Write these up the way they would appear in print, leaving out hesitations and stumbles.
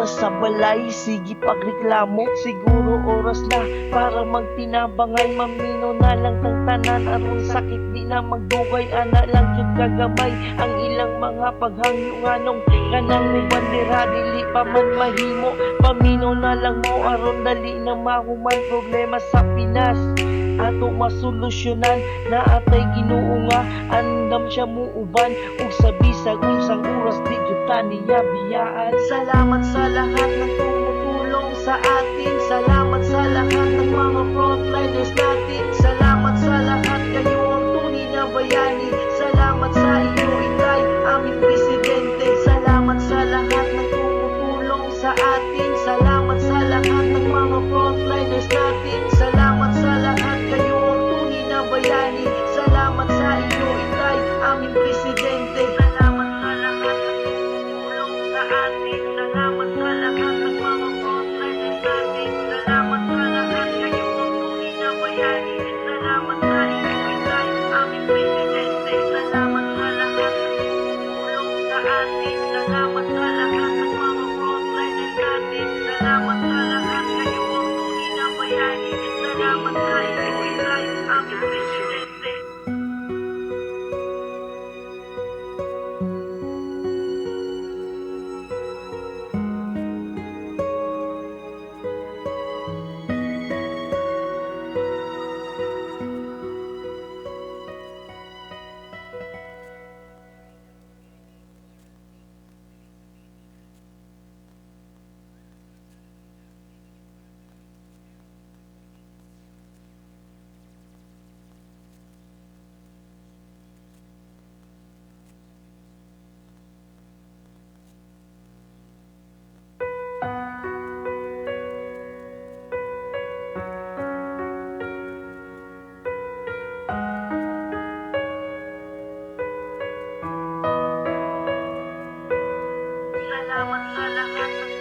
ara sa balay, sige pagreklamo. Siguro oras na para magtinabangay. Mamino na lang tang tanan aron sakit di na magdugay. Ana lang jud kagamay ang ilang mga paghangyo, nganong kanang mo bandera dili pa man mahimo. Pamino na lang mo aron dali na mahuman problema sa Pinas. Ato masolusyonan na atay Ginoo nga andam siya muuban ug sa bisag unsang oras di jud ta niya biyaan. Salamat sa lahat ng tumutulong sa atin. Salamat sa lahat ng mga frontliners natin. Salamat sa lahat, kayo ang tunay na bayani. Salamat sa iyo, Itay, aming presidente. Salamat sa lahat ng tumutulong sa atin. Salamat sa lahat ng mga frontliners natin. Salamat sa lahat, kayo ang tunay na bayani. Salamat sa iyo, Itay, aming presidente. Salamat sa lahat ng tumutulong sa atin. Salamat sa lahat ng mga frontliners natin. Salamat sa lahat, kayo ang tunay na bayani. Salamat sa iyo, Itay, aming presidente. Salamat sa lahat ng tumutulong sa atin. Salamat sa lahat ng mga frontliners natin. Salamat sa lahat, kayo ang tunay na bayani. Salamat sa iyo, Itay, aming presidente. Salamat sa lahat ng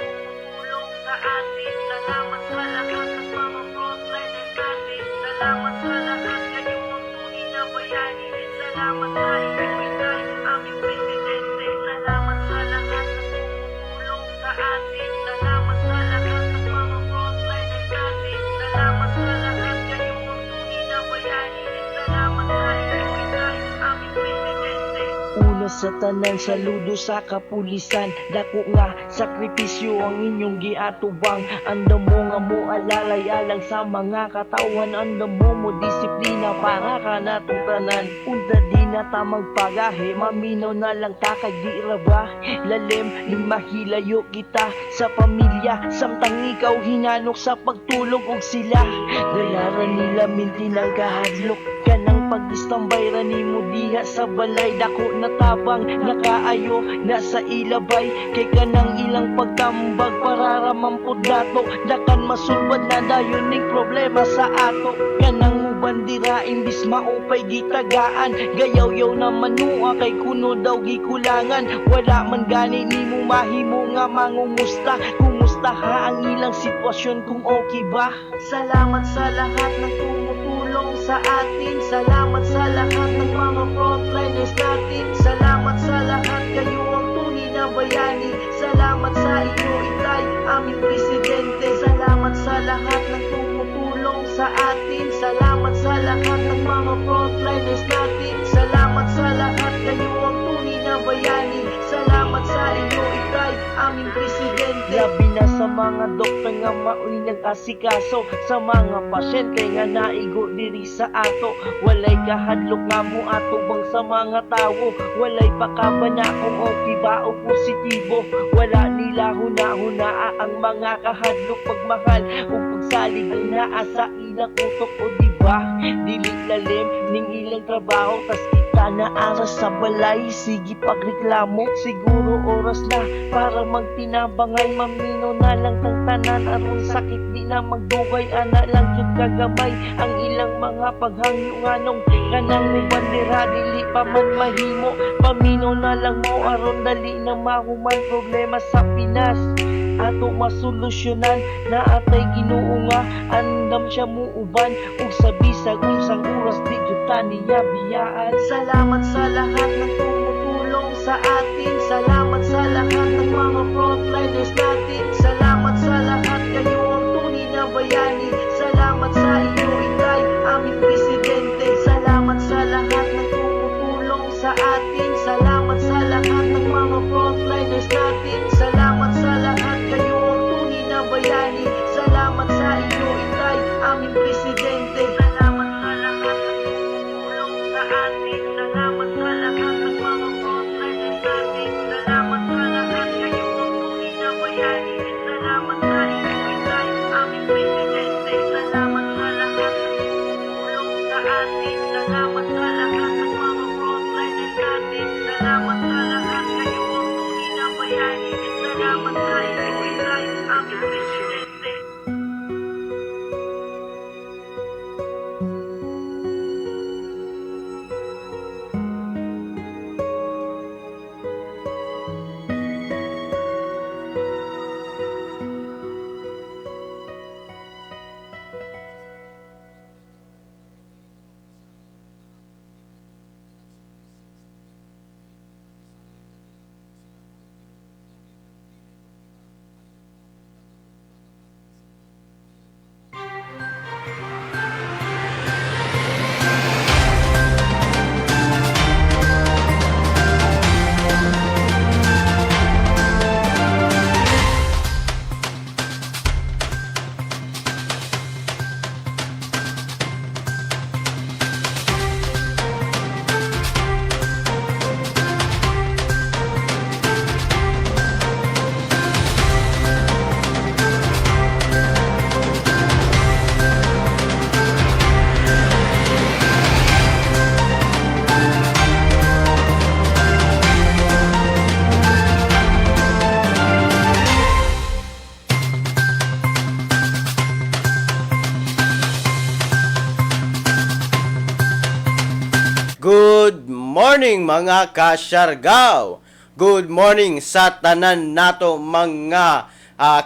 tumutulong sa atin. Salamat sa lahat ng mga frontliners natin. Salamat sa lahat, kayo ang tunay na bayani. Salamat sa iyo, Itay, aming presidente. Salamat sa lahat ng tumutulong sa atin. Salamat sa lahat ng mga frontliners natin. Salamat sa lahat, kayo ang tunay na bayani. Salamat sa iyo, Itay, aming presidente. Una sa tanan, saludo sa kapulisan. Dako nga sakripisyo ang inyong giatubang. Andam mo nga mo alalay alang sa mga katawan. Andam mo mo disiplina para kanatong tanan. Unta di na ta magpagahi, maminaw na lang ta kay di ra ba lalim ning mahilayo kita sa pamilya. Samtang ikaw hinanok sa pagtulog og sila dalaran nila minti ng kahadlok. Kanang pag-istambay ra nimo diha sa balay, dako na tabang nakaayo na sa ilabay. Kay kanang ilang pagtambag para ra man pud nato, dakan masulbad na dayon ning problema sa ato. Kanang bandira imbis maupay gitagaan, gayaw-yaw na manua kay kuno daw gikulangan. Wala man gani nimo mahimo nga mangumusta, kumusta ha ang ilang sitwasyon kung okay ba. Salamat sa lahat ng tumutulong sa atin. Salamat sa lahat ng mga frontliners natin. Salamat sa lahat, kayo ang tunay na bayani. Salamat sa iyo, Itay, aming presidente. Salamat sa lahat ng tumutulong sa atin. Salamat sa lahat ng mga frontliners natin. Salamat sa lahat, kayo ang tunay na bayani. Salamat sa iyo, Itay, aming presidente. Labi na sa mga doktor nga maoy nag-asikaso sa mga pasyente nga naigo diri sa ato. Walay kahadlok nga mo atubang sa mga tawo. Walay pakaba na kung okay ba o positibo. Wala nila huna-hunaa ang mga kahadlok, pagmahal ug pagsalig ang naa sa ilang utok, o di ba? Dili lalim ning ilang trabaho, tas kita na ara sa balay, sige pagreklamo. Siguro oras na para magtinabangay. Mamino na lang tang tanan aron sakit di na magdugay. Ana lang jud kagamay ang ilang mga paghangyo, nganong kanang mo bandera dili pa man mahimo. Pamino na lang mo aron dali na mahuman problema sa Pinas. Ato masolusyonan na atay Ginoo nga andam siya muuban ug sa bisag unsang oras di jud ta niya biyaan. Salamat sa lahat ng tumutulong sa atin. Salamat sa lahat ng mga frontliners natin. Mr. Presidente. Good morning, mga kasyargaw! Good morning sa tanan nato mga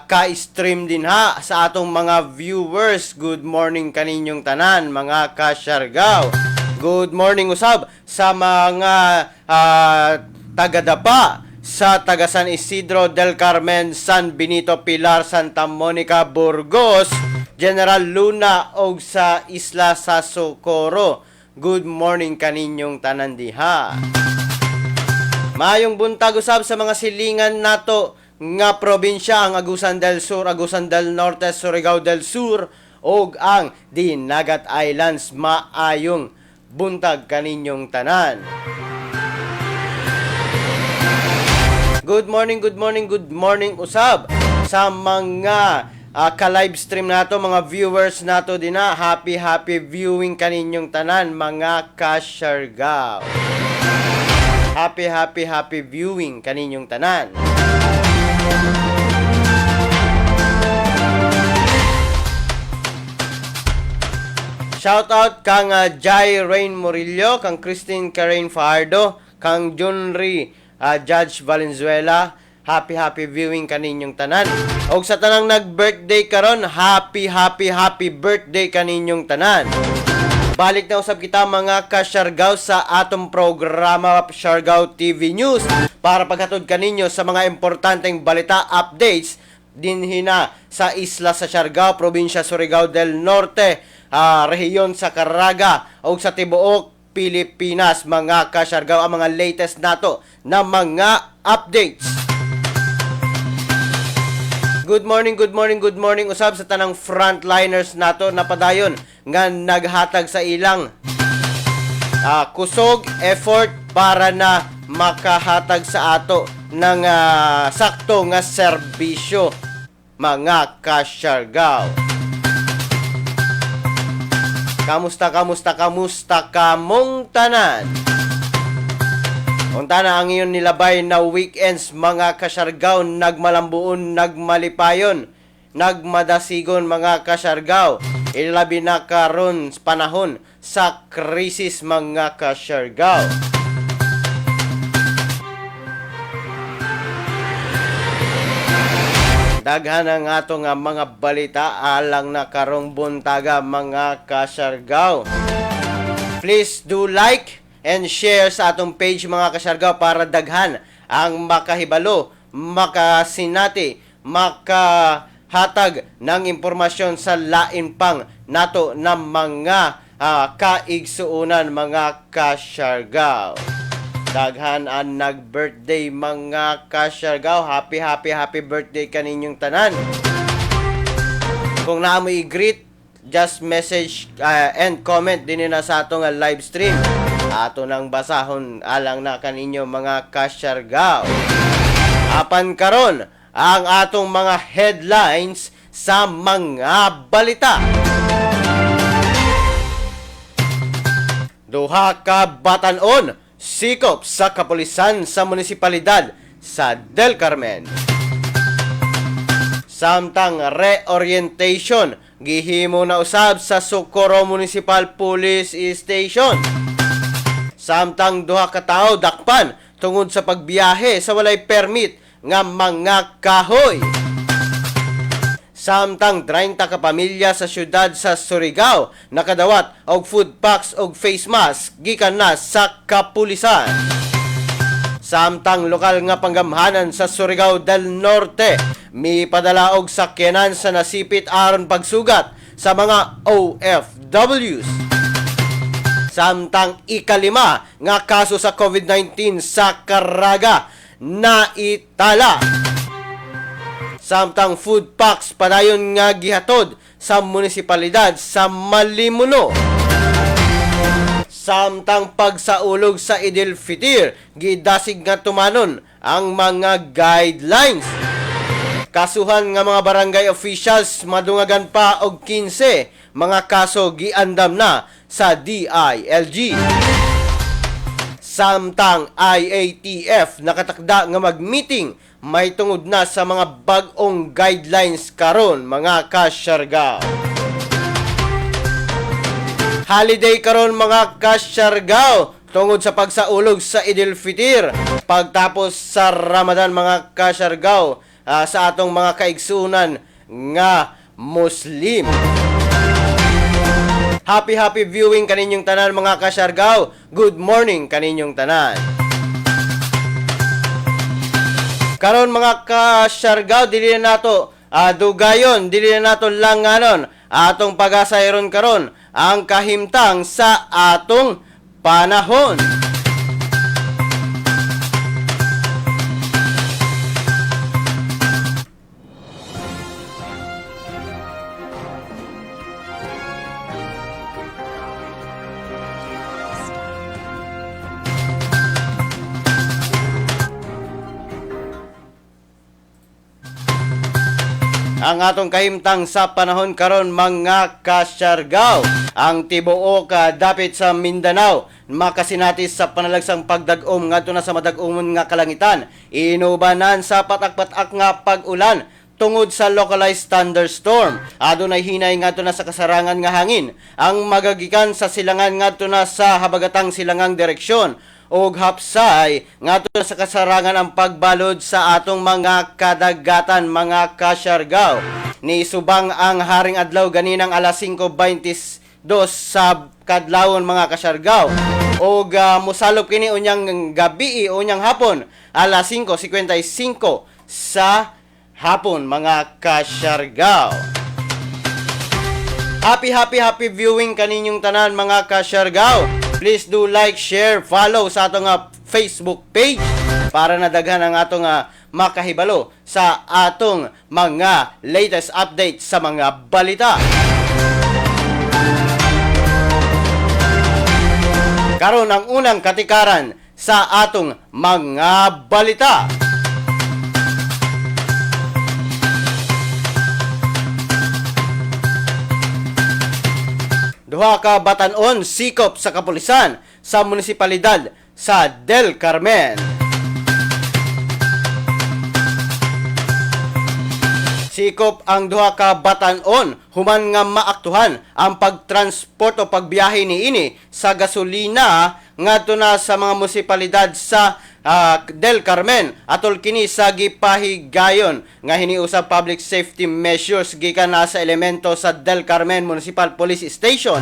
ka-stream din ha sa atong mga viewers. Good morning kaninyong tanan, mga kasyargaw. Good morning usab sa mga tagadapa sa taga San Isidro del Carmen, San Benito, Pilar, Santa Monica, Burgos, General Luna og sa Isla sa Socorro. Good morning kaninyong tanan diha. Maayong buntag usab sa mga silingan nato nga probinsya, ang Agusan del Sur, Agusan del Norte, Surigao del Sur ug ang Dinagat Islands. Maayong buntag kaninyong tanan. Good morning, good morning, good morning usab sa mga ka-live stream nato, mga viewers nato dinha. Happy, happy viewing kaninyong tanan, mga kasyargaw. Happy, happy, happy viewing kaninyong tanan. Shout out kang Jai Rain Murillo, kang Christine Karen Fajardo, kang Junri Judge Valenzuela. Happy, happy viewing kaninyong tanan. Og sa tanang nag-birthday karon, happy, happy, happy birthday kaninyong tanan. Balik na usab kita, mga kasyargaw, sa atong programa Siargao TV News para paghatod kaninyo sa mga importanteng balita, updates dinhi na sa isla sa Siargao, probinsya Surigao del Norte, rehiyon sa Caraga ug sa tibuok Pilipinas, mga kasyargaw, ang mga latest nato na mga updates. Good morning, good morning, good morning usab sa tanang frontliners nato na padayon nga naghatag sa ilang kusog, effort para na makahatag sa ato ng sakto nga serbisyo, mga kasyargaw. Kamusta, kamusta, kamusta kamong tanan? Unta na ang inyong nilabay na weekends, mga kasyargaw, nagmalambuon, nagmalipayon, nagmadasigon, mga kasyargaw. Ilabi na karon panahon sa krisis, mga kasyargaw. Daghan ang ato nga mga balita alang na karong buntaga, mga kasyargaw. Please do like and share sa atong page, mga kasyargaw, para daghan ang makahibalo, makasinati, makahatag ng impormasyon sa lain pang nato na mga kaigsuunan, mga kasyargaw. Daghan ang nag-birthday, mga kasyargaw. Happy, happy, happy birthday kaninyong tanan. Kung naa mo i-greet, just message and comment din na sa atong live stream. Ato nang basahon alang na kaninyo, mga kasyargaw. Apan karon ang atong mga headlines sa mga balita. Duha ka batan-on sikop sa kapulisan sa munisipalidad sa Del Carmen. Samtang reorientation gihimo na usab sa Socorro Municipal Police Station. Samtang duha ka tawo dakpan tungod sa pagbiyahe sa walay permit nga mga kahoy. Samtang 30 ka pamilya sa syudad sa Surigao nakadawat og food packs og face mask gikan na sa kapulisan. Samtang lokal nga panggamhanan sa Surigao del Norte mipadala og sakyanan sa nasipit aron pagsugat sa mga OFWs. Samtang ikalima nga kaso sa COVID-19 sa Caraga naitala. Samtang food packs padayon nga gihatod sa munisipalidad sa Malimuno. Samtang pagsaulog sa Idil Fitir, gidasig nga tumanon ang mga guidelines. Kasuhan nga mga barangay officials madungagan pa og 15 mga kaso giandam na sa DILG. Samtang IATF nakatakda nga mag-meeting may tungod na sa mga bag-ong guidelines karon, mga kasyargaw. Holiday karon, mga kasyargaw, tungod sa pagsaulog sa Idil Fitir pagtapos sa Ramadan, mga kasyargaw, sa atong mga kaigsunan nga Muslim. Happy happy viewing kaninyong tanan, mga kasyargaw. Good morning kaninyong tanan. Karon, mga kasyargaw, dili na nato dugayon, dili na nato langanon atong pagasayron karon ang kahimtang sa atong panahon. Ang atong kahimtang sa panahon karon, mga kasyargaw, ang tibuok dapit sa Mindanao makasinatis sa panalagsang pagdag-om ngadto na sa madag-omon nga kalangitan, inubanan sa patak-patak nga pag-ulan tungod sa localized thunderstorm. Adunay hinay ngadto na sa kasarangan nga hangin ang magagikan sa silangan ngadto na sa habagatang silangang direksyon og hapsay ngadto sa kasarangan ang pagbalod sa atong mga kadagatan, mga kasyargaw. Ni subang ang haring adlaw ganinang alas 5:22 sa kadlawon, mga kasyargaw, og mosalop kini unyang gabi, unyang hapon alas 5:55 sa hapon, mga kasyargaw. Happy happy happy viewing kaninyong tanan, mga kasyargaw. Please do like, share, follow sa atong Facebook page para nadaghan ang atong makahibalo sa atong mga latest updates sa mga balita. Karon ang unang katikaran sa atong mga balita. Duha ka batan-on sikop sa kapulisan sa munisipalidad sa Del Carmen. Sikop ang duha ka batan-on human nga maaktuhan ang pagtransport o pagbiyahe niini sa gasolina ngadto na sa mga munisipalidad sa Del Carmen atol kini sa gipahigayon nga hiniusab public safety measures gikan na sa elemento sa Del Carmen Municipal Police Station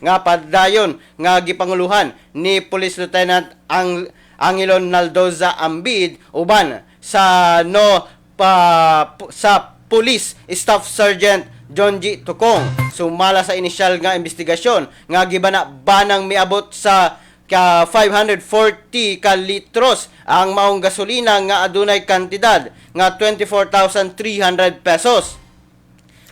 nga padayon nga gipanguluhan ni Police Lieutenant ang Angelo Naldoza Ambid uban sa no pa sa Police Staff Sergeant John G. Tukong. Sumala sa inisyal nga investigasyon nga gibana banang miabot sa ka 540 ka litros ang maong gasolina nga adunay kantidad nga 24,300 pesos.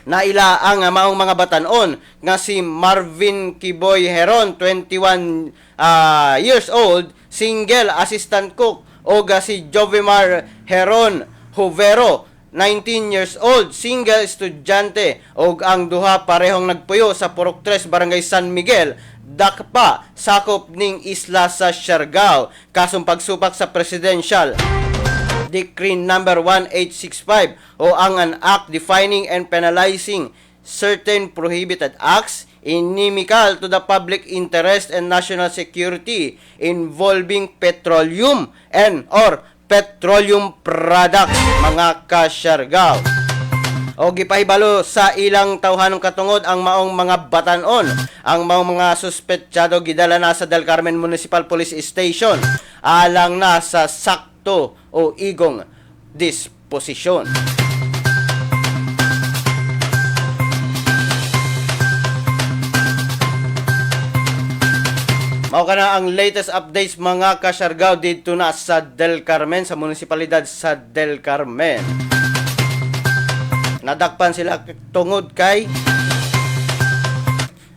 Naila ang maong mga batan-on nga si Marvin Kiboy Heron, 21 years old, single, assistant cook, o si Jovimar Heron Jovero, 19 years old, single, estudyante, og ang duha parehong nagpuyo sa Purok 3, Barangay San Miguel, Dakpa, sakop ning isla sa Siargao. Kasong pagsupak sa Presidential Decree number 1865 o ang an act defining and penalizing certain prohibited acts inimical to the public interest and national security involving petroleum and or petroleum products, mga kasyargaw. O gipahibalo sa ilang tawhanong katungod ang maong mga batanon. Ang maong mga suspetsado gidala na sa Del Carmen Municipal Police Station alang na sa sakto o igong disposisyon. Mao kana ang latest updates, mga kasyargaw, dito na sa Del Carmen, sa munisipalidad sa Del Carmen. Nadakpan sila tungod kay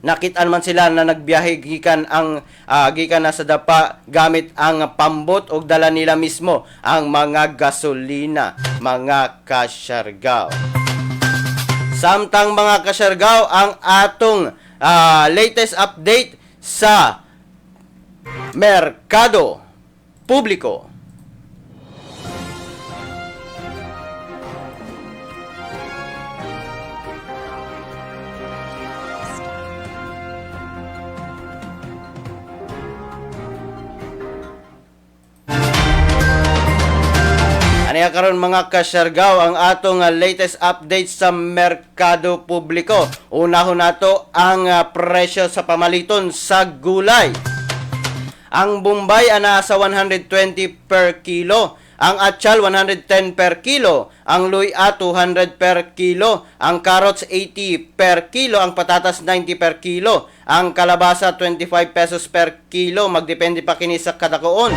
nakitaan man sila na nagbiyahe gikan na sa Dapa gamit ang pambot og dala nila mismo ang mga gasolina, mga kasyargaw. Samtang, mga kasyargaw, ang atong latest update sa merkado publiko. Aniya karon, mga kasyargaw, ang atong latest update sa merkado publiko. Unahon nato ang presyo sa pamaliton sa gulay. Ang Bombay ana sa 120 per kilo. Ang atchal 110 per kilo, ang luya 200 per kilo, ang carrots 80 per kilo, ang patatas 90 per kilo, ang kalabasa 25 pesos per kilo, magdepende pa kini sa kadakoon.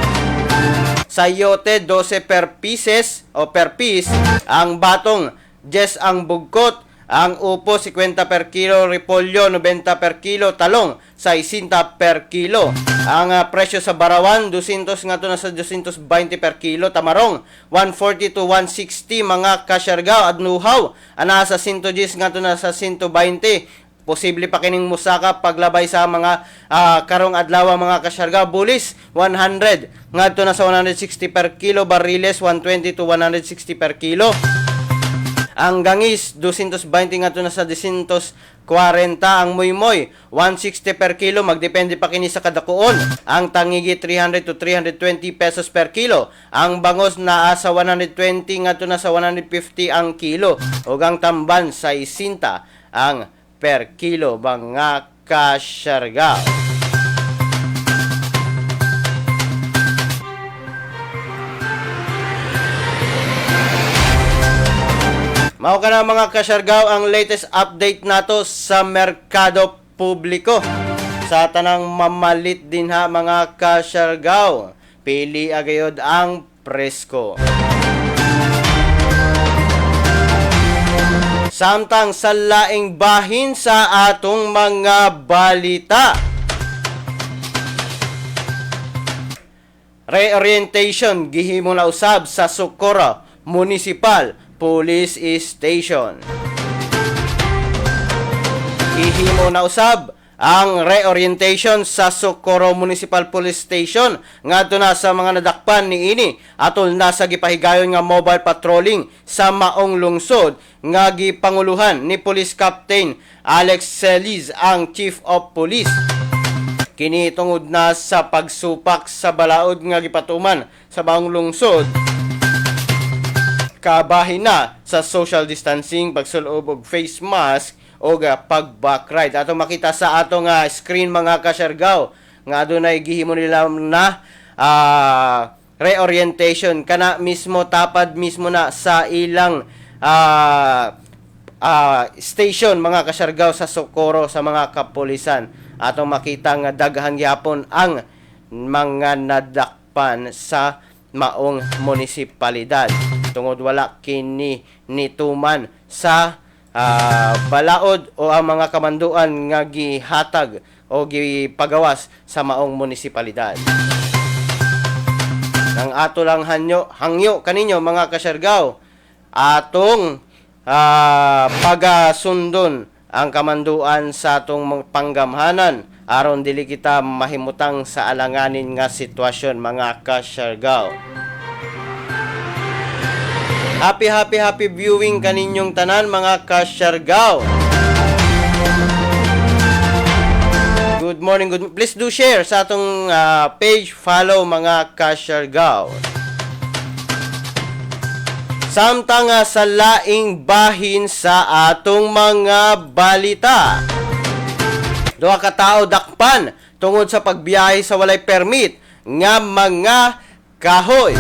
Sayote 12 per pieces o per piece, ang batong 10 ang bugkot, ang upo 50 per kilo, repolyo 90 per kilo, talong 60 per kilo. Ang presyo sa barawan 200 ngadto na sa 220 per kilo, tamarong 140 to 160, mga kasyargaw, adnuhaw ana sa 110 ngadto na sa 120. Posible pa kining musaka paglabay sa mga karong adlaw, mga kasyargaw. Bulis 100 ngadto na sa 160 per kilo, bariles 120 to 160 per kilo. Ang gangis 220 ngadto na sa 240, ang muymoy 160 per kilo, magdepende pa kini sa kadakoon. Ang tangigi 300 to 320 pesos per kilo. Ang bangos naa sa 120 ngadto na sa 150 ang kilo. Ug ang tamban 60 ang per kilo, mga kasyargaw. Mao kana, mga kasyargaw, ang latest update nato sa merkado publiko. Sa tanang mamalit din ha, mga kasyargaw, pili agayod ang presko. Samtang sa laing bahin sa atong mga balita. Reorientation gihimo na usab sa Socorro Municipal Police Station. Gihimo na usab ang reorientation sa Socorro Municipal Police Station ngadto na sa mga nadakpan niini atol na sa gipahigayon nga mobile patrolling sa maong lungsod nga gipanguluhan ni Police Captain Alex Celiz, ang Chief of Police. Kini tungod na sa pagsupak sa balaod nga gipatuman sa maong lungsod kabahin na sa social distancing, pagsulob og face mask o pag-back ride. Ato makita sa atong screen, mga kasyargaw, nga adunay gihimo nila na reorientation kana mismo, tapad mismo na sa ilang station, mga kasyargaw, sa Socorro sa mga kapulisan. Atong makita nga daghan gyapon ang mga nadakpan sa maong munisipalidad tungod wala kini nituman sa balaod o ang mga kamanduan nga gihatag o gipagawas sa maong munisipalidad. Ang ato lang hangyo kaninyo, mga kasyargaw, atong pagasundon ang kamanduan sa atong mga panggamhanan aron dili kita mahimutang sa alanganin nga sitwasyon, mga kasyargaw. Happy, happy, happy viewing kaninyong tanan, mga kasyargaw. Good morning, good. Please do share sa atong page, follow, mga kasyargaw. Samtang sa laing bahin sa atong mga balita. Duha ka tawo dakpan tungod sa pagbiyahe sa walay permit nga mga kahoy.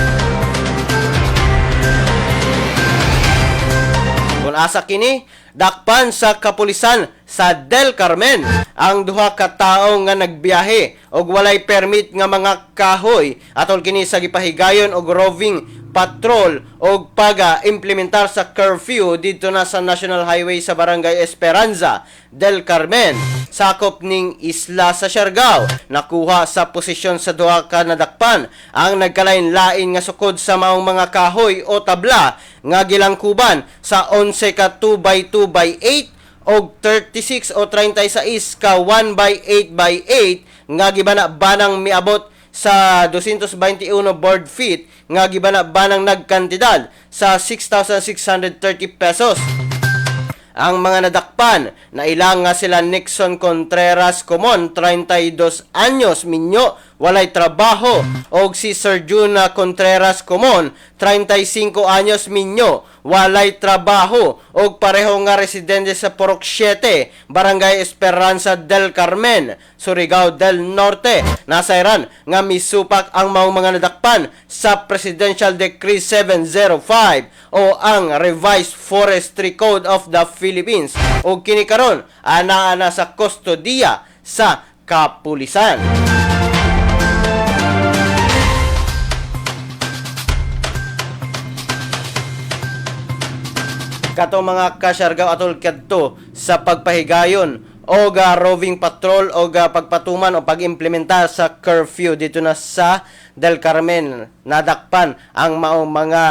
Kung asa kini, dakpan sa kapulisan sa Del Carmen ang duha ka tawo nga nagbiyahe og walay permit nga mga kahoy atol kini sa gipahigayon og roving patrol og paga-implementar sa curfew didto na sa National Highway sa Barangay Esperanza, Del Carmen, sakop ning isla sa Siargao. Nakuha sa posisyon sa duha ka nadakpan ang nagkalain-lain nga sukod sa maong mga kahoy o tabla nga gilangkuban sa 11 ka 2 by 2 by 8 og 36 o 36 ka 1 by 8 by 8 nga gibana-banang miabot sa 221 board feet nga gibana-banang nagkantidad sa 6,630 pesos. Ang mga nadakpan na ilang nga sila Nixon Contreras Comon, 32 anyos, minyo, walay trabaho, og si Sir Juna Contreras Comon, 35 anyos, minyo, walay trabaho, og pareho nga residente sa Purok 7, Barangay Esperanza del Carmen, Surigao del Norte. Nasayran nga misupak ang maong mga nadakpan sa Presidential Decree 705 o ang Revised Forestry Code of the Philippines ug kini karon anaa na sa kustodiya sa kapulisan. Kato, mga kasyargaw, atol kadto sa pagpahigayon o roving patrol o pagpatuman o pag-implementar sa curfew dito na sa Del Carmen, nadakpan ang maong mga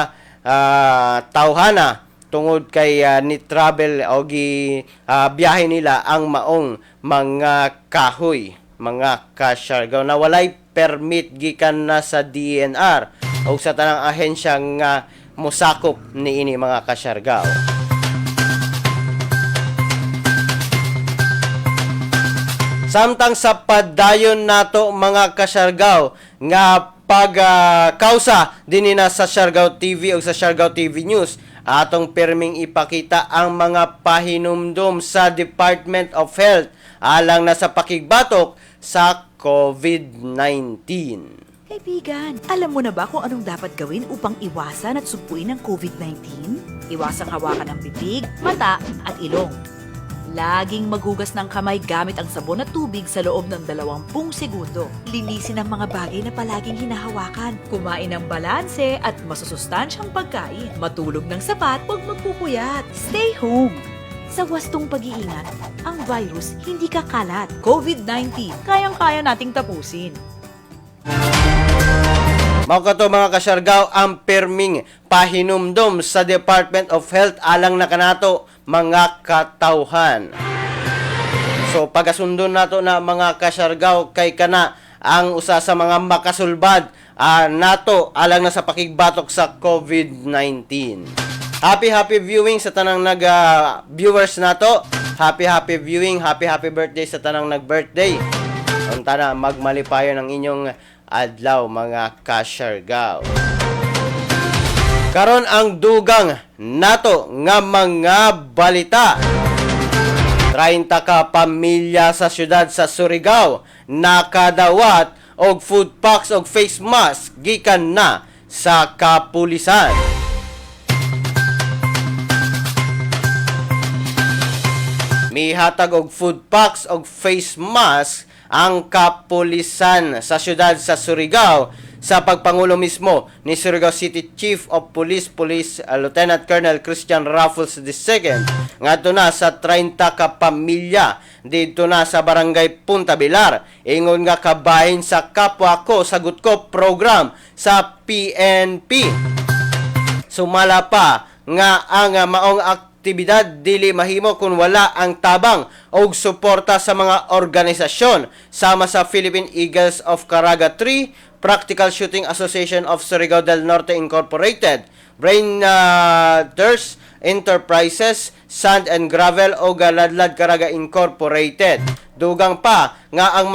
tawhana tungod kay ni travel o gi biyahe nila ang maong mga kahoy, mga kasyargaw, na walay permit gikan na sa DENR o sa tanang ahensya nga mosakop niini, mga kasyargaw. Samtang sa padayon nato, mga kasyargaw, nga pag kausa dinhi na sa Siargao TV o sa Siargao TV News, atong perming ipakita ang mga pahinumdum sa Department of Health alang na sa pakigbatok sa COVID-19. Kaibigan, alam mo na ba kung anong dapat gawin upang iwasan at sugpuin ang COVID-19? Iwasang hawakan ang bibig, mata at ilong. Laging maghugas ng kamay gamit ang sabon at tubig sa loob ng 20 segundo. Linisin ang mga bagay na palaging hinahawakan. Kumain ng balanse at masusustansyang pagkain. Matulog ng sapat, huwag magpupuyat. Stay home. Sa wastong pag-iingat, ang virus hindi kakalat. COVID-19, kayang-kaya nating tapusin. Mao kato, mga kasyargaw, ang perming pahinumdom sa Department of Health alang na kanato, mga katawhan. So pagasundon nato na, mga kasyargaw, kay kana ang usa sa mga makasulbad nato alang na sa pakigbatok sa COVID-19. Happy happy viewing sa tanang nag viewers nato. Happy happy viewing, happy happy birthday sa tanang nag-birthday. Unta na magmalipayon ang inyong adlaw, mga kasyargaw. Karon ang dugang nato nga mga balita. 30 ka pamilya sa syudad sa Surigao nakadawat og food packs og face mask gikan na sa kapulisan. Mihatag og food packs og face mask ang kapulisan sa syudad sa Surigao sa pagpangulo mismo ni Surigao City Chief of Police, Police Lieutenant Colonel Christian Raffles II, ngadto na sa 30 ka pamilya didto na sa Barangay Punta Bilar, ingon nga kabahin sa Kapwa Ko Sagot Ko program sa PNP. Sumala pa nga ang maong aktibidad dili mahimo kung wala ang tabang og suporta sa mga organisasyon sama sa Philippine Eagles of Caraga 3, Practical Shooting Association of Surigao del Norte Incorporated, Brain Thirst Enterprises, Sand and Gravel o Ladlad Caraga Incorporated. Dugang pa nga ang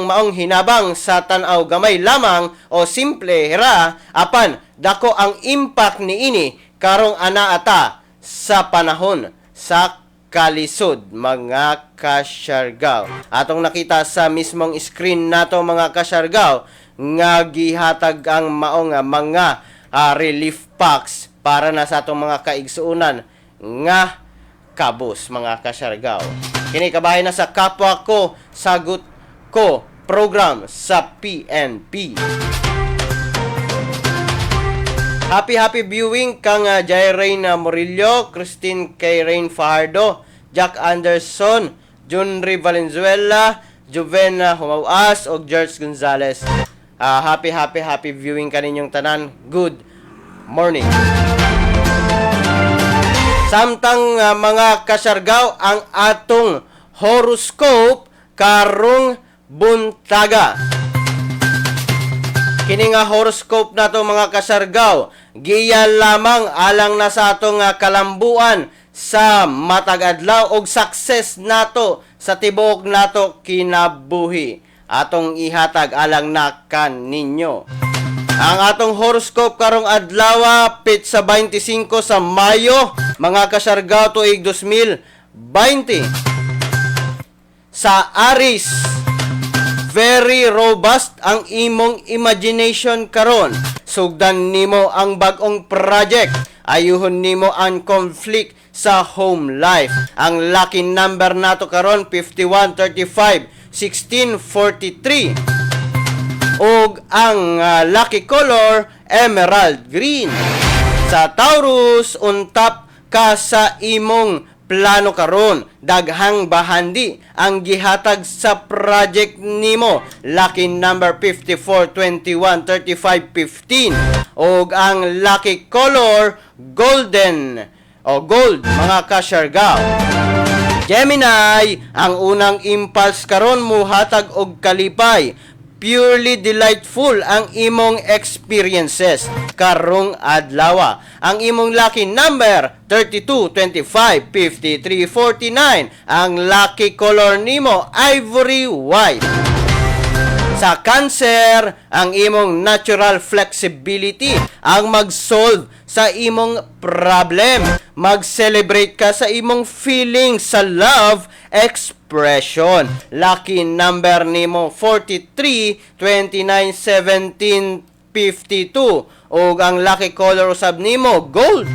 maong hinabang sa tan-aw gamay lamang o simple ra, apan dako ang impact niini karong anaa ta sa panahon sa kalisod, mga kasyargaw. Atong nakita sa mismong screen nato, mga kasyargaw, nga gihatag ang maong mga relief packs para na sa atong mga kaigsuonan nga kabus, mga kasyargaw. Kini kabahin na sa Kapwa Ko Sagot Ko program sa PNP. Happy happy viewing kang Jairain Murillo, Christine K. Rain Fajardo, Jack Anderson, Junri Valenzuela, Juvena Humawas ug George Gonzalez. Happy happy happy viewing kaninyong tanan. Good morning. Samtang mga kasyargaw, ang atong horoscope karong buntaga. Kini nga horoscope nato, mga kasyargaw, giya lamang alang na sa atong kalambuan sa matag adlaw og success nato sa tibuok nato kinabuhi. Atong ihatag alang na kaninyo. Ang atong horoscope karong adlaw, petsa 25 sa Mayo, mga kasyargaw, tuig 2020. Sa Aries, very robust ang imong imagination karon. Sugdan nimo ang bag-ong project. Ayuhon nimo ang conflict sa home life. Ang lucky number nato karon, 51, 35, 16, 43 ug ang lucky color, emerald green. Sa Taurus, on top ka sa imong plano karon. Daghang bahandi ang gihatag sa project nimo. Lucky number 54, 21, 35, 15 ug ang lucky color, golden o gold, mga kasyargaw. Gemini, ang unang impulse karon muhatag og kalipay. Purely delightful ang imong experiences karong adlaw. Ang imong lucky number, 32, 25, 53, 49. Ang lucky color nimo, ivory white. Sa Cancer, ang imong natural flexibility ang mag-solve sa imong problem. Mag-celebrate ka sa imong feelings sa love expression. Lucky number nimo, 43, 29, 17, 52. Ug ang lucky color usab nimo, gold.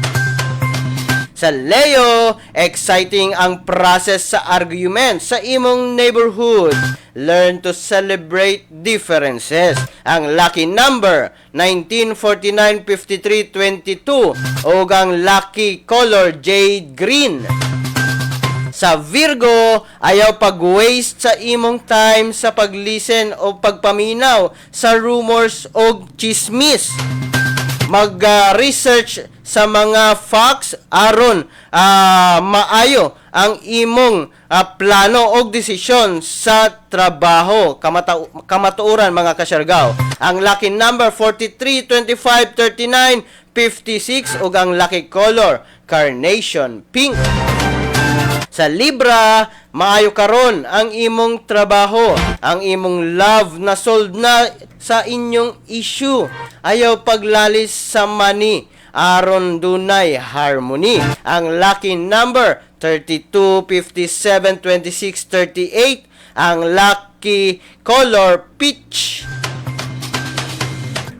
Sa Leo, exciting ang process sa argument sa imong neighborhood. Learn to celebrate differences. Ang lucky number, 19, 49, 53, 22. Ug ang lucky color, jade green. Sa Virgo, ayaw pag-waste sa imong time sa pag-listen o pagpaminaw sa rumors o chismis. Mag-research sa mga facts aron maayo ang imong plano o desisyon sa trabaho. Kamatuoran, mga kasyargaw. Ang lucky number, 43, 25, 39, 56 ug ang lucky color, carnation pink. Sa Libra, maayo karon ang imong trabaho, ang imong love na solve na sa inyong issue. Ayaw paglalis sa money aron dunay harmony. Ang lucky number, 32, 57, 26, 38. Ang lucky color, peach.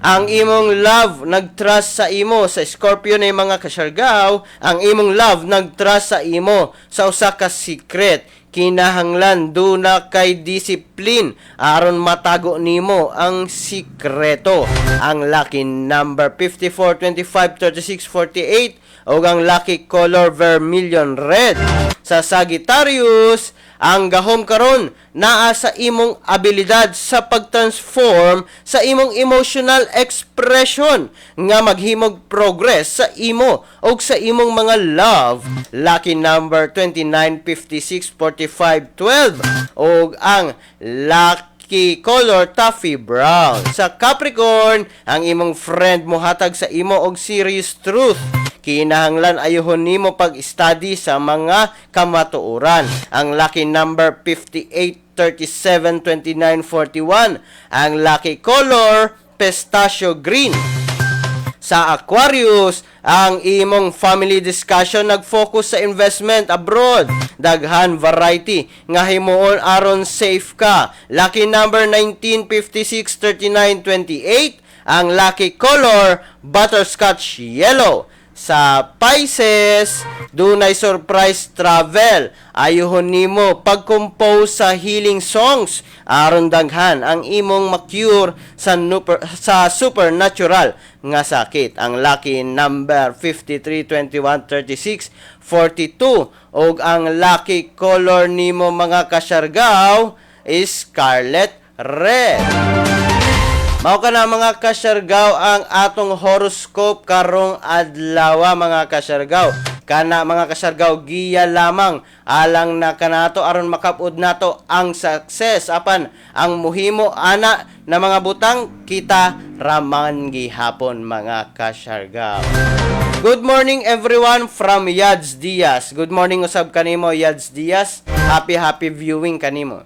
Ang imong love nagtrust sa imo. Sa Scorpio na yung mga kasyargaw, ang imong love nagtrust sa imo sa usa ka secret. Kinahanglan duna kay discipline aron matago nimo ang sikreto. Ang lucky number, 54, 25, 36, 48 ug ang lucky color, vermilion red. Sa Sagittarius, ang gahom karon naa sa imong abilidad sa pag-transform sa imong emotional expression nga maghimog progress sa imo og sa imong mga love. Lucky number, 29, 56, 45, 12 ug ang lucky lucky color toffee brown. Sa Capricorn, ang imong friend mohatag sa imo og serious truth. Kinahanglan ayuhon nimo pag-study sa mga kamatuoran. Ang lucky number 58, 37, 29, 41. Ang lucky color pistachio green. Sa Aquarius, ang imong family discussion nag-focus sa investment abroad. Daghan variety nga himuon aron safe ka. Lucky number 19, 56, 39, 28. Ang lucky color butterscotch yellow. Sa Pisces, dunay surprise travel. Ayuhon nimo pag-compose sa healing songs aron daghan ang imong ma-cure sa supernatural nga sakit. Ang lucky number 53, 21, 36, 42 ug ang lucky color nimo, mga Kasyargaw, is scarlet red. Mao kana, mga Kasyargaw, ang atong horoscope karong adlaw, mga Kasyargaw. Kana, mga Kasyargaw, giya lamang alang na kanato aron makapud nato ang success, apan ang muhimo ana na mga butang, kita raman gihapon, mga Kasyargaw. Good morning everyone from Yads Diaz. Good morning usab kanimo, Yads Diaz. Happy happy viewing kanimo.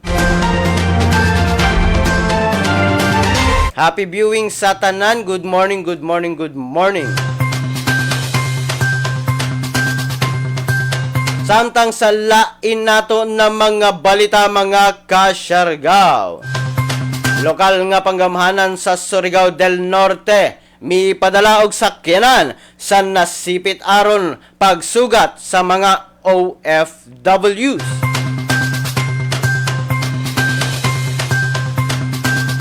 Happy viewing sa tanan. Good morning, good morning, good morning. Samtang sa lain nato na mga balita, mga Kasyargaw. Lokal nga panggamhanan sa Surigao del Norte mipadala og sakyanan sa Nasipit aron pagsugat sa mga OFWs.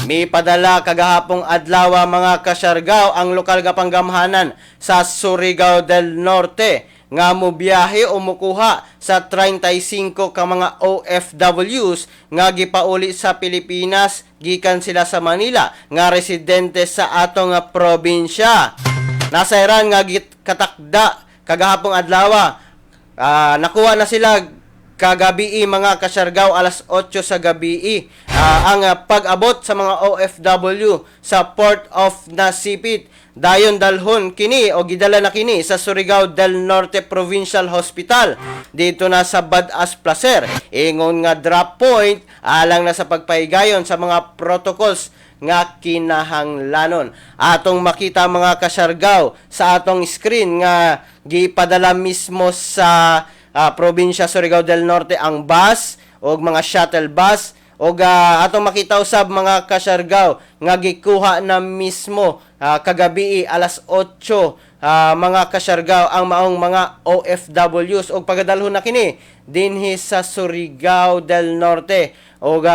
Mipadala kagahapong adlaw, mga Kasyargaw, ang lokal nga panggamhanan sa Surigao del Norte nga mobiyahe o mukuha sa 35 ka mga OFWs nga gipauli sa Pilipinas gikan sila sa Manila nga residente sa atong probinsya. Nasayran nga katakda kagahapong adlaw, nakuha na sila kagabi, mga Kasyargaw, alas 8 sa gabi ang pag-abot sa mga OFW sa Port of Nasipit. Dayon dalhon kini o gidala na kini sa Surigao del Norte Provincial Hospital dito na sa Bad-as Placer. Ingon nga drop point alang na sa pagpahigayon sa mga protocols nga kinahanglanon. Atong makita, mga Kasyargaw, sa atong screen nga gipadala mismo sa probinsya Surigao del Norte ang bus o mga shuttle bus o atong makita usab, mga Kasyargaw, nga gikuha na mismo kagabi alas 8, mga Kasyargaw, ang maong mga OFWs og pagadalhon na kini dinhi sa Surigao del Norte og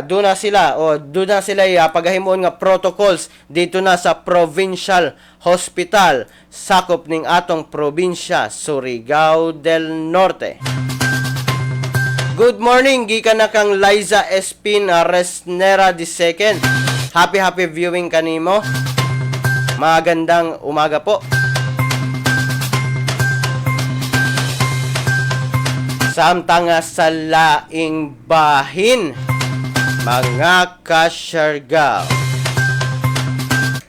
doon na sila o doon na sila pagahimon nga protocols dito na sa Provincial Hospital sakop ning atong probinsya Surigao del Norte. Good morning gikan na kang Liza Espin Resnera II. Happy happy viewing kanimo. Magandang umaga po. Samtang sa laing bahin, mga Kasyargaw.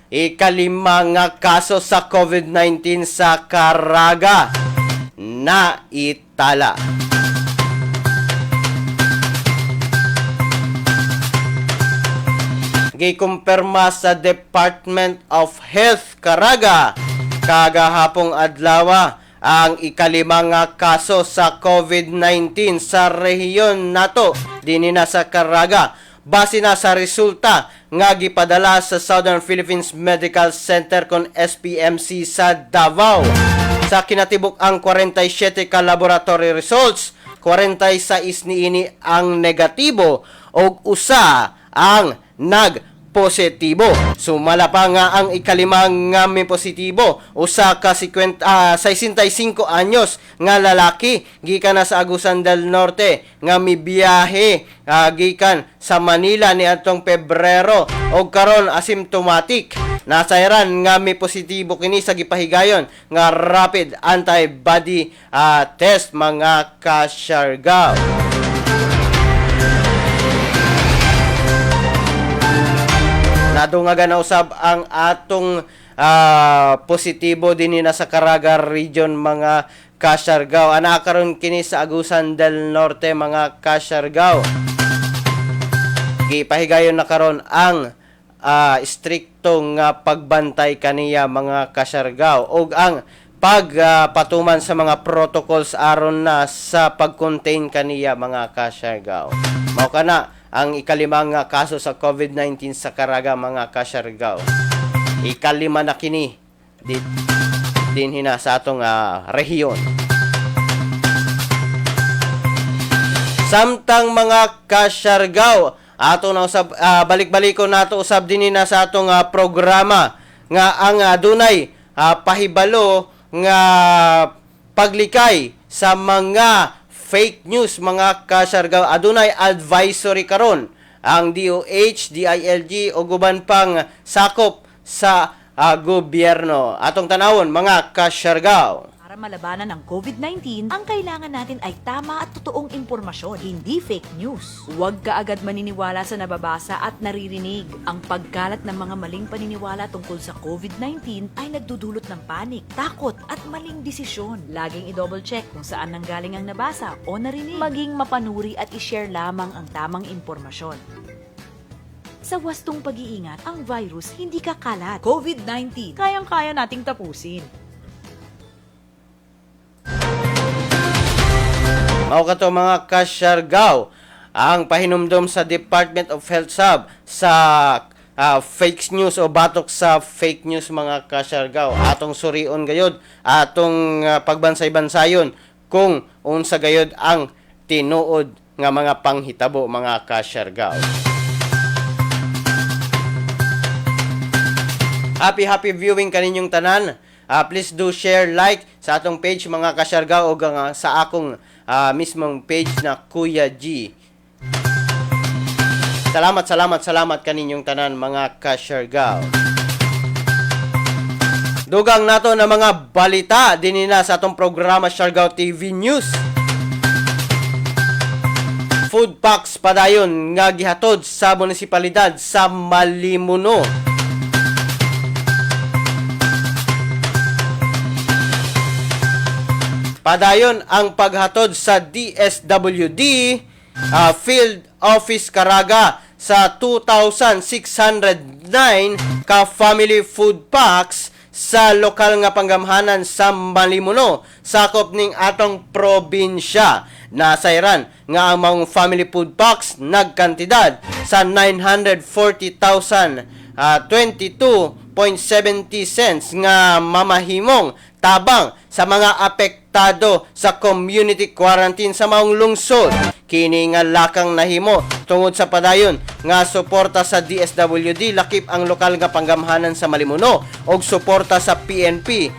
Ikalima nga kaso sa COVID-19 sa Caraga na itala. Gikumpirma sa Department of Health Caraga kagahapong adlaw ang ikalima nga kaso sa COVID-19 sa rehiyon nato dinhi na sa Caraga, base na sa resulta nga gipadala sa Southern Philippines Medical Center kon SPMC sa Davao. Sa kinatibuk ang 47 ka laboratory results, 46 niini ang negatibo ug usa ang nagpositibo. Sumala pa nga ang ikalima nga may positibo, usa ka 50, 65 anyos nga lalaki gikan na sa Agusan del Norte nga mibiyahe gikan sa Manila niadtong Pebrero og karon asymptomatic. Nasayran nga may positibo kini sa gipahigayon nga rapid antibody test, mga Kasyargaw. Nadungagan na usab ang atong positibo dinhi na sa Caraga Region, mga Kasyargaw. Ana karon kini sa Agusan del Norte, mga Kasyargaw. Gipahigayon na karon ang istrikto nga pagbantay kaniya, mga Kasyargaw, ug ang pagpatuman sa mga protocols aron na sa pag-contain kaniya, mga Kasyargaw. Mao kana ang ikalimang nga kaso sa COVID-19 sa Caraga, mga Kasyargaw. Ikalima na kini dinhi na sa atong rehiyon. Samtang, mga Kasyargaw, ato na usab balik-baliko nato usab dinhi na sa atong programa nga ang dunay pahibalo nga paglikay sa mga fake news, mga Kasyargaw. Adunay advisory karon ang DOH, DILG ug uban pang sakop sa gobyerno. Atong tanawon, mga Kasyargaw. Para malabanan ang COVID-19, ang kailangan natin ay tama at totoong impormasyon, hindi fake news. Huwag ka agad maniniwala sa nababasa at naririnig. Ang pagkalat ng mga maling paniniwala tungkol sa COVID-19 ay nagdudulot ng panik, takot at maling desisyon. Laging i-double check kung saan nanggaling ang nabasa o narinig. Maging mapanuri at i-share lamang ang tamang impormasyon. Sa wastong pag-iingat, ang virus hindi kakalat. COVID-19, kayang-kaya nating tapusin. Mao kato, mga Kasyargaw, ang pahinumdom sa Department of Health sab sa fake news o batok sa fake news, mga Kasyargaw. Atong surion gayod, atong pagbansay-bansayon kung unsa gayod ang tinuod nga mga panghitabo, mga Kasyargaw. Happy happy viewing kaninyong tanan. Please do share, like sa atong page, mga Kasyargaw, o sa akong mismong page na Kuya G. Salamat, salamat, salamat kaninyong tanan, mga Kasyargaw. Dugang nato na mga balita dinhi na sa atong programa Siargao TV News. Food packs padayon nga gihatod sa munisipalidad sa Malimuno. Padayon ang paghatod sa DSWD Field Office Caraga sa 2,609 ka family food packs sa lokal nga panggamhanan sa Malimuno, sakop ning atong probinsya. Nasayran nga ang mga family food packs nagkantidad sa 940,000 22.70 cents nga mamahimong tabang sa mga apektado sa community quarantine sa maong lungsod. Kini nga lakang nahimo tungod sa padayon nga suporta sa DSWD lakip ang lokal nga panggamhanan sa Malimuno og suporta sa PNP,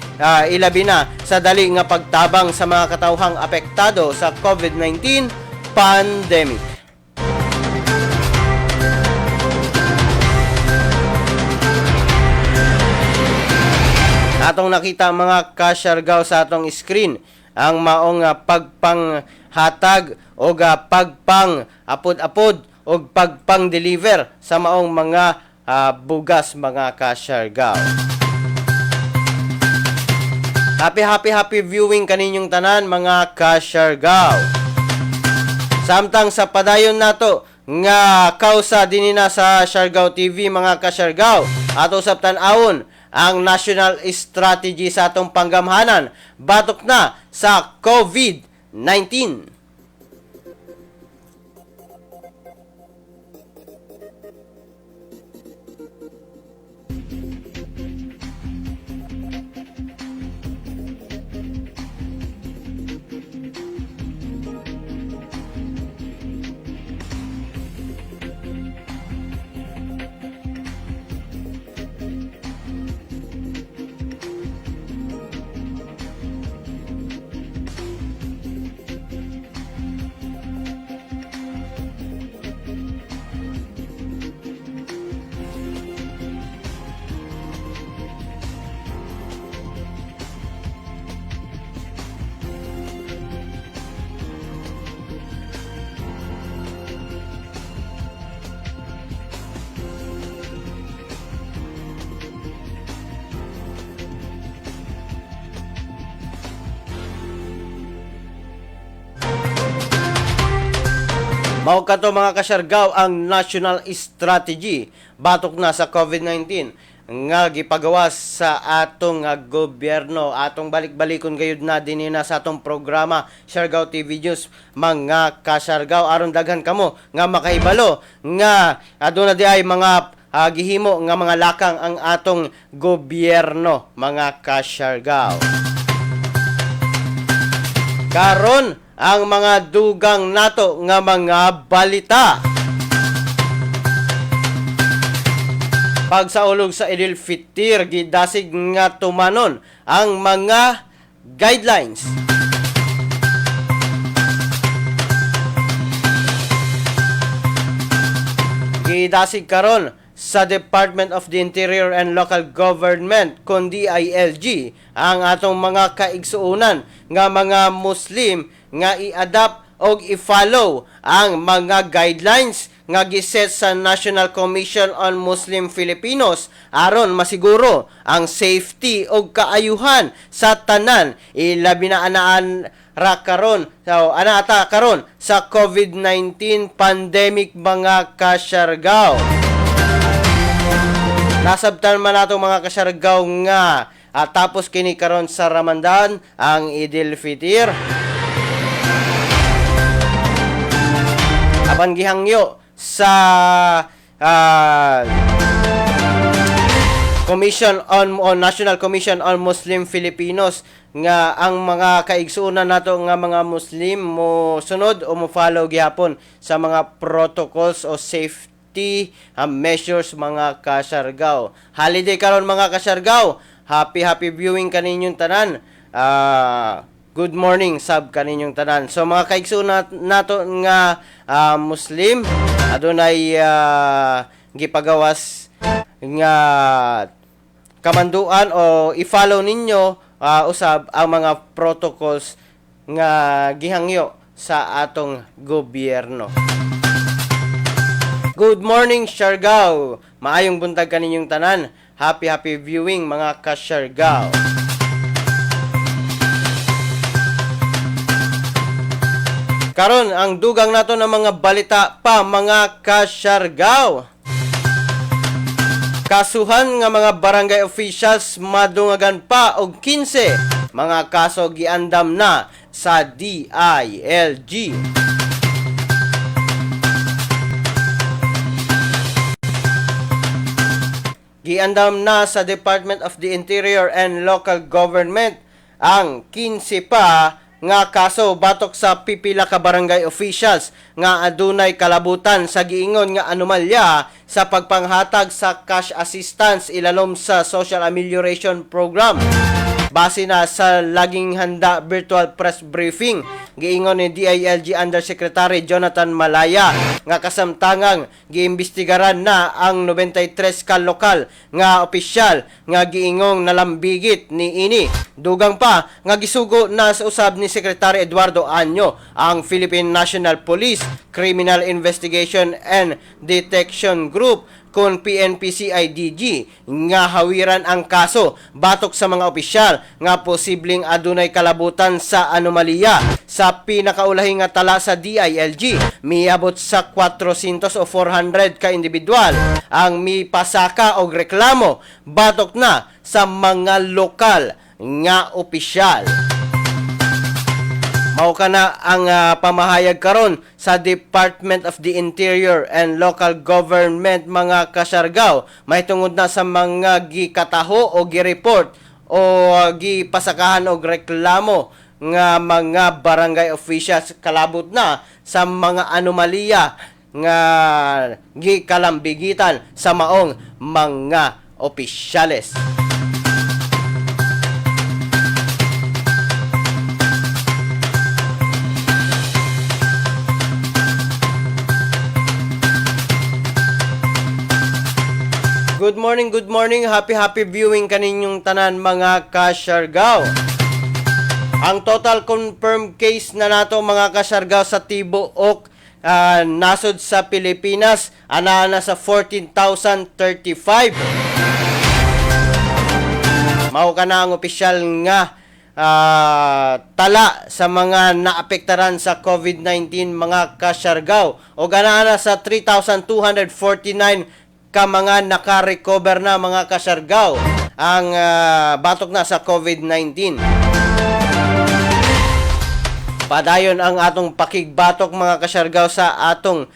ilabi na sa dali nga pagtabang sa mga katawhang apektado sa COVID-19 pandemic. Atong nakita, mga Kasyargaw, sa atong screen ang maong pagpanghatag o pagpang apod-apod o pagpang-deliver sa maong mga bugas, mga Kasyargaw. Happy happy happy viewing kaninyong tanan, mga Kasyargaw. Samtang sa padayon nato nga kausa dinhi na sa Siargao TV, mga Kasyargaw, ato sab tan-awon ang national strategy sa atong panggamhanan batok na sa COVID-19. Mao kato, mga kasyargaw, ang national strategy batok na sa COVID-19 nga gipagawas sa atong gobyerno. Atong balik-balikon gayud na dinhi na sa atong programa Siargao TV News, mga kasyargaw, aron daghan kamo nga makahibalo nga aduna di ay mga gihimo nga mga lakang ang atong gobyerno, mga kasyargaw. Karon, ang mga dugang nato nga mga balita. Pagsaulog sa Idil Fitir, gidasig nga tumanon ang mga guidelines. Gidasig karon sa Department of the Interior and Local Government kun DILG ang atong mga kaigsuonan nga mga Muslim nga i-adapt og i-follow ang mga guidelines nga giset sa National Commission on Muslim Filipinos aron masiguro ang safety og kaayuhan sa tanan, ilabi na anaan ra karon, so ana ata karon sa COVID-19 pandemic, mga kasyargaw. Nasabtan man nato, mga kasyargaw, nga at tapos kini karon sa Ramadan ang Idil Fitir. Apan gihangyo sa Commission on National Commission on Muslim Filipinos nga ang mga kaigsuonan nato nga mga Muslim mo sunod o mo follow gihapon sa mga protocols o safety measures, mga kasyargaw. Holiday karon, mga kasyargaw. Happy happy viewing kaninyong tanan. Good morning sab kaninyong tanan. So mga kaigsuonan nato nga Muslim, adunay gipagawas nga kamanduan o i-follow ninyo usab ang mga protocols nga gihangyo sa atong gobyerno. Good morning, Siargao. Maayong buntag kaninyong tanan. Happy happy viewing, mga ka-Siargao. Karon, ang dugang nato ng mga balita pa, mga ka-Siargao. Kasuhan nga mga barangay officials madungagan pa og 15 mga kaso giandam na sa DILG. Giandam na sa Department of the Interior and Local Government ang 15 pa nga kaso batok sa pipila ka barangay officials nga adunay kalabutan sa giingon nga anomalya sa pagpanghatag sa cash assistance ilalom sa Social Amelioration Program. Base na sa laging handa virtual press briefing, giingon ni DILG Undersecretary Jonathan Malaya nga kasamtangang giimbestigaran na ang 93 ka lokal nga opisyal nga giingong nalambigit ni ini. Dugang pa nga gisugo na sa usab ni Secretary Eduardo Año ang Philippine National Police Criminal Investigation and Detection Group kon PNP-CIDG nga hawiran ang kaso batok sa mga opisyal nga posibleng adunay kalabutan sa anomalya. Sa pinakaulahing nga tala sa DILG, miabot sa 400 o 400 ka individual ang mipasaka og reklamo batok na sa mga lokal nga opisyal. Mao kana ang pamahayag karon sa Department of the Interior and Local Government, mga kasyargaw, mahitungod na sa mga gikataho o gireport o gipasakahan og reklamo nga mga barangay officials kalabot na sa mga anomalya nga gikalambigitan sa maong mga opisyales. Good morning, good morning. Happy happy viewing kaninyong tanan, mga kasyargaw. Ang total confirmed case na nato, mga kasyargaw, sa tibuok nasod sa Pilipinas ana na sa 14,035. Mao kana ang opisyal nga tala sa mga naapektaran sa COVID-19, mga kasyargaw, o ana sa 3,249 ka mga naka-recover na, mga kasyargaw, ang batok na sa COVID-19. Padayon ang atong pakigbatok, mga kasyargaw, sa atong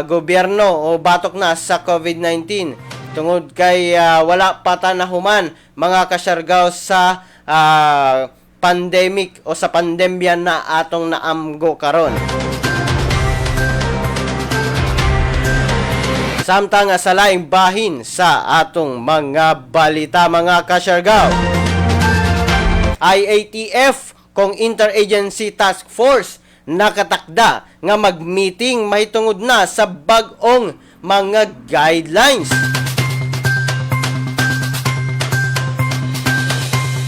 gobyerno o batok na sa COVID-19 tungod kay wala pa ta nahuman, mga kasyargaw, sa pandemic o sa pandemya na atong naamgo karon. Samtang sa laing bahin sa atong mga balita, mga kasyargaw, IATF kung Interagency Task Force nakatakda nga mag-meeting mahitungod na sa bag-ong mga guidelines.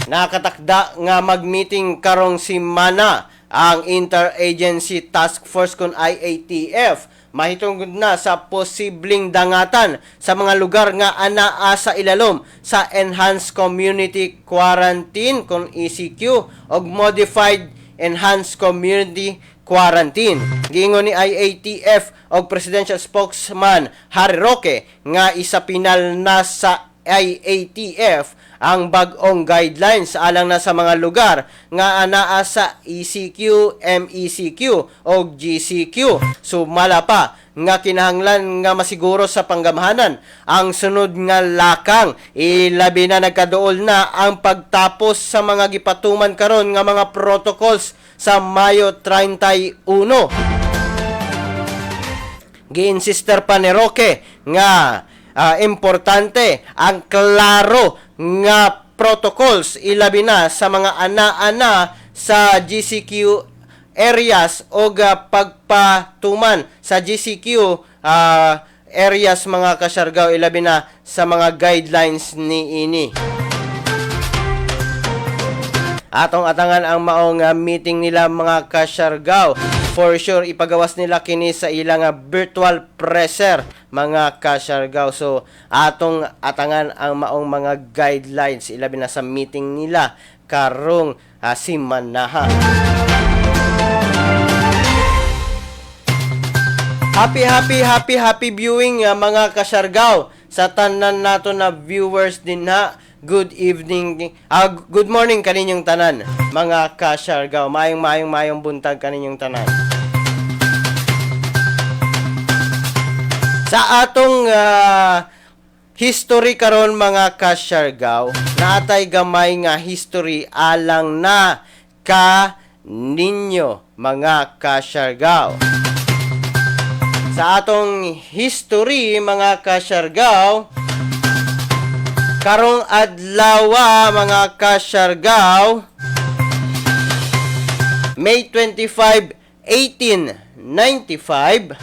Nakatakda nga mag-meeting karong simana ang Interagency Task Force kon IATF mahitungod na sa posibleng dangatan sa mga lugar nga anaa sa ilalom sa Enhanced Community Quarantine kon ECQ og Modified Enhanced Community Quarantine. Giingon ni IATF og Presidential Spokesman Harry Roque nga isapinal na sa IATF ang bag-ong guidelines alang na sa mga lugar nga anaa sa ECQ, MECQ o GCQ. Sumala pa nga kinahanglan nga masiguro sa panggamhanan ang sunod nga lakang, ilabi na nagkaduol na ang pagtapos sa mga gipatuman karon nga mga protocols sa Mayo 31. Giinsister pa ni Roque nga importante ang klaro nga protocols, ilabi na sa mga ana-ana sa GCQ areas o pagpatuman sa GCQ areas, mga kasyargaw, ilabi na sa mga guidelines ni ini. Atong atangan ang maong meeting nila, mga kasyargaw. For sure ipagawas nila kini sa ilang virtual presser, mga kasyargaw. So atong atangan ang maong mga guidelines, ilabi na sa meeting nila karong simanaha. Happy, happy, happy, happy viewing, mga kasyargaw, sa tanan nato na viewers din ha. Good evening, good morning kaninyong tanan, mga kasyargaw. Maayong maayong maayong buntag kaninyong tanan. Sa atong history karon, mga kasyargaw, naatay gamay nga history alang na ka ninyo, mga kasyargaw. Sa atong history, mga kasyargaw, karong adlaw, mga kasyargaw, May 25, 1895,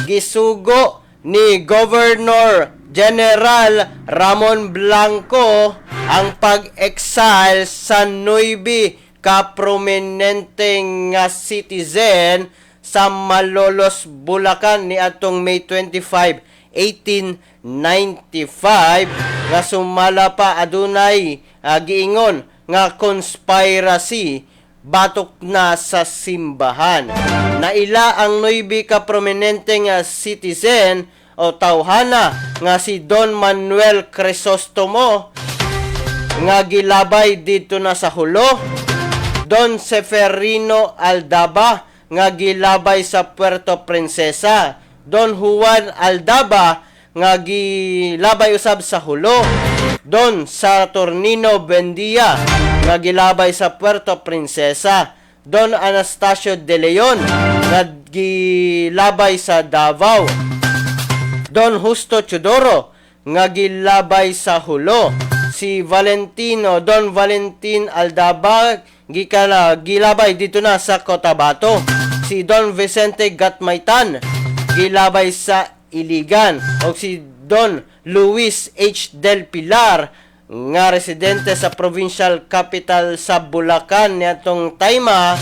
gisugo ni Governor General Ramon Blanco ang pag-exile sa nuibe ka prominente nga citizen sa Malolos, Bulacan ni atong May 25, 1895, nga sumala pa adunay giingon nga conspiracy batok na sa simbahan. Naila ang nuibe ka prominente nga citizen o tawhana nga si Don Manuel Crisostomo nga gilabay didto na sa Hulo, Don Seferino Aldaba nga gilabay sa Puerto Princesa, Don Juan Aldaba nga gilabay usab sa Hulo, Don Saturnino Buendia nga gilabay sa Puerto Princesa, Don Anastasio de Leon nga gilabay sa Davao, Don Justo Chodoro nga gilabay sa Hulo, si Valentino Don Valentin Aldaba gikala gilabay dito na sa Cotabato, si Don Vicente Gatmaitan gilabay sa Iligan, o si Don Luis H. Del Pilar nga residente sa provincial capital sa Bulacan niadtong tayma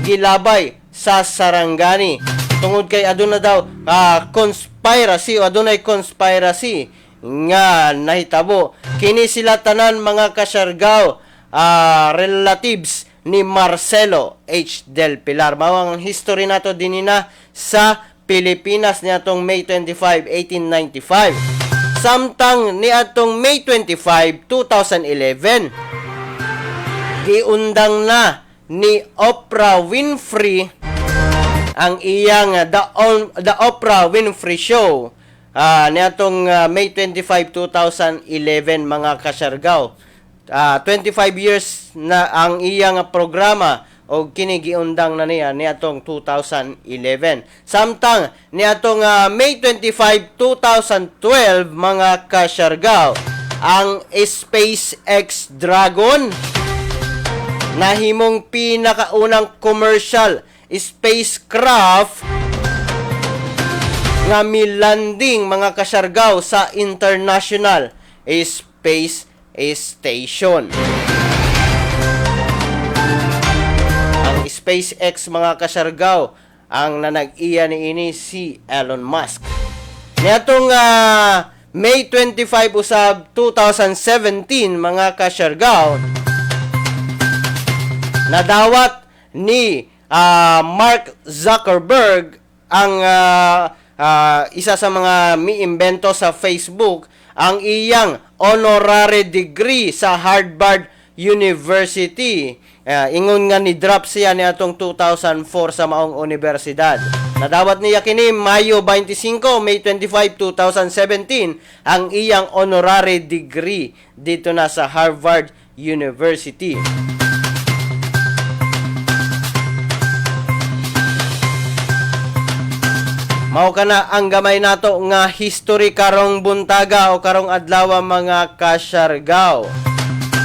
gilabay sa Sarangani tungod kay aduna daw conspiracy o adunay conspiracy nga nahitabo. Kini sila tanan, mga kasyargaw, relatives ni Marcelo H. Del Pilar. Mao ang history nato dinhi na sa Pilipinas niadtong May 25, 1895. Samtang niadtong May 25, 2011, giundang na ni Oprah Winfrey ang iyang The Oprah Winfrey Show niadtong May 25, 2011, mga kasyargaw. 25 years na ang iyang programa og kini giundang na niya niadtong 2011. Samtang niadtong May 25, 2012, mga kasyargaw, ang SpaceX Dragon nahimong pinakaunang commercial spacecraft nga milanding, mga kasyargaw, sa International Space Station. Ang SpaceX, mga kasyargaw, ang nanag-iya niini si Elon Musk. Niadtong May 25 usab 2017, mga kasyargaw, nadawat ni Mark Zuckerberg, ang isa sa mga miimbento sa Facebook, ang iyang honorary degree sa Harvard University. Ingon nga ni drop siya niadtong 2004 sa maong universidad. Nadawat niya kini Mayo 25, May 25, 2017 ang iyang honorary degree dito na sa Harvard University. Mao kana ang gamay nato nga history karong buntaga o karong adlaw, mga kasyargaw.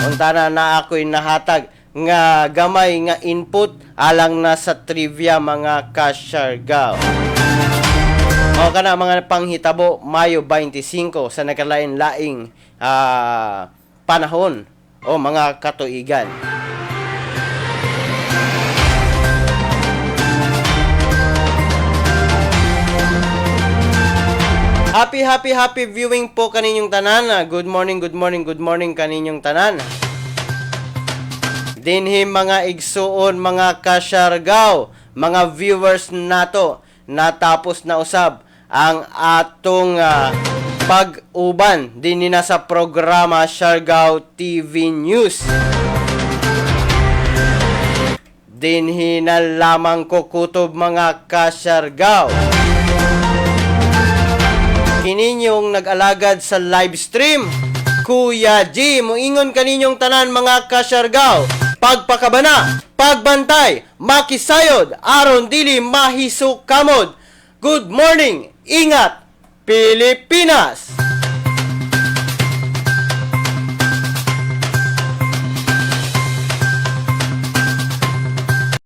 Untana na ako'y nahatag nga gamay nga input alang na sa trivia, mga kasyargaw. Mao kana mga panghitabo Mayo 25 sa nagkalain-laing panahon o mga katuigan. Happy, happy, happy viewing po kaninyong tanan. Good morning, good morning, good morning kaninyong tanan. Dinhi, mga igsuon, mga kasyargaw, mga viewers nato, natapos na usab ang atong pag-uban dinhi na sa programa Siargao TV News. Dinhi na lamang ko kutob, mga kasyargaw. Kininyong nag-alagad sa live stream, Kuya G, muingon kaninyong tanan, mga kasyargaw. Pagpakabana, pagbantay, makisayod, aron dili mahisukamod. Good morning, ingat, Pilipinas!